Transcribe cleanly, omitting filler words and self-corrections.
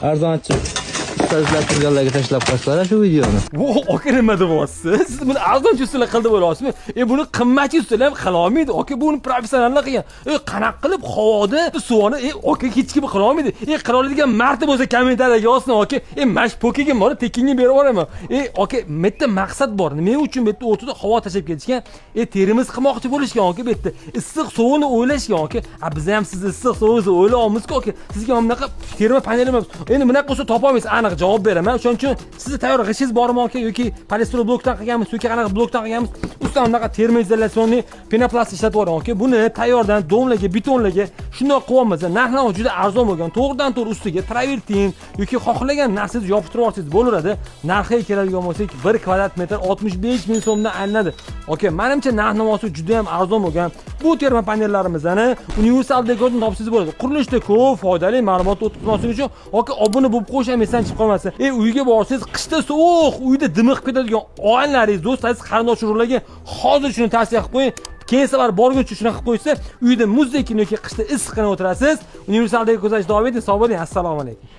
Arzonchi usta izlab turganlarga tashlab qo'ysalar shu videoni. Vo, aka, nima deyapsiz? Siz buni arzonchi ustalar qildi bo'lyapsizmi? Buni qimmatchi ustalar ham qila olmaydi. Aka, buni professionallar qilgan. Qanaqa qilib havoda suvoni, aka, hech kim qila olmaydi. Qila oladigan marta bo'lsa, kommentariyaga yozsin, aka. Mana shu pokigim bor, tekinga berib yuboraman. Aka, bu yerda maqsad bor. Nima uchun bu yerda o'rtada havo tashlab ketishgan? Terimiz qilmoqchi bo'lishgan, aka, bu yerda. Issiq suvini o'ylashgan, aka. A, biz ham sizni issiq suvingizni o'ylayapmiz-ku, aka. Sizga mana bunaqa terma panel emas. Endi bunaqa bo'lsa topolmaysiz, aniq javob beraman. O'shaning uchun sizni tayyor g'ishingiz bormi, aka, yoki полистирол blokdan qilganmiz yoki qanaqa blokdan qilganmiz? Ustidan bunaqa термоизоляционный пенопласт ishlatib yuboring, aka. Buni tayyordan domlaga, betonlarga shundoq qilyapmiz. Narx-navo juda arzon bo'lgan. To'g'ridan to'g'ri ustiga travertin yoki xohlagan narsangizni yopishtirib olsangiz bo'laveradi. Narxiga keladigan bo'lsak, 1 kvadrat metr 65 ming so'mdan aylanadi. Aka, menimcha, narx-navosi juda ham arzon bo'lgan. Bu termopanellarimizni Universal Dekordan topsangiz bo'ladi. Qurilishda ko'p foydali ma'lumot o'tkazmaslik uchun, aka, obuna bo'lib qo'yish ham esdan chiqib qolmasin. Uyga borsangiz, qishda sovuq, uyda dimiqib ketadigan oilalaringiz, do'stlaringiz, qarindosh urug'larga hozir shuni tavsiya qilib qo'ying. Keyin safar borguncha shunaqa qilib qo'ysa, uyda muzdek yoki qishda issiqqina o'tirasiz. Universal Dekor kuzatishda davom eting. Sog' bo'ling. Assalomu alaykum.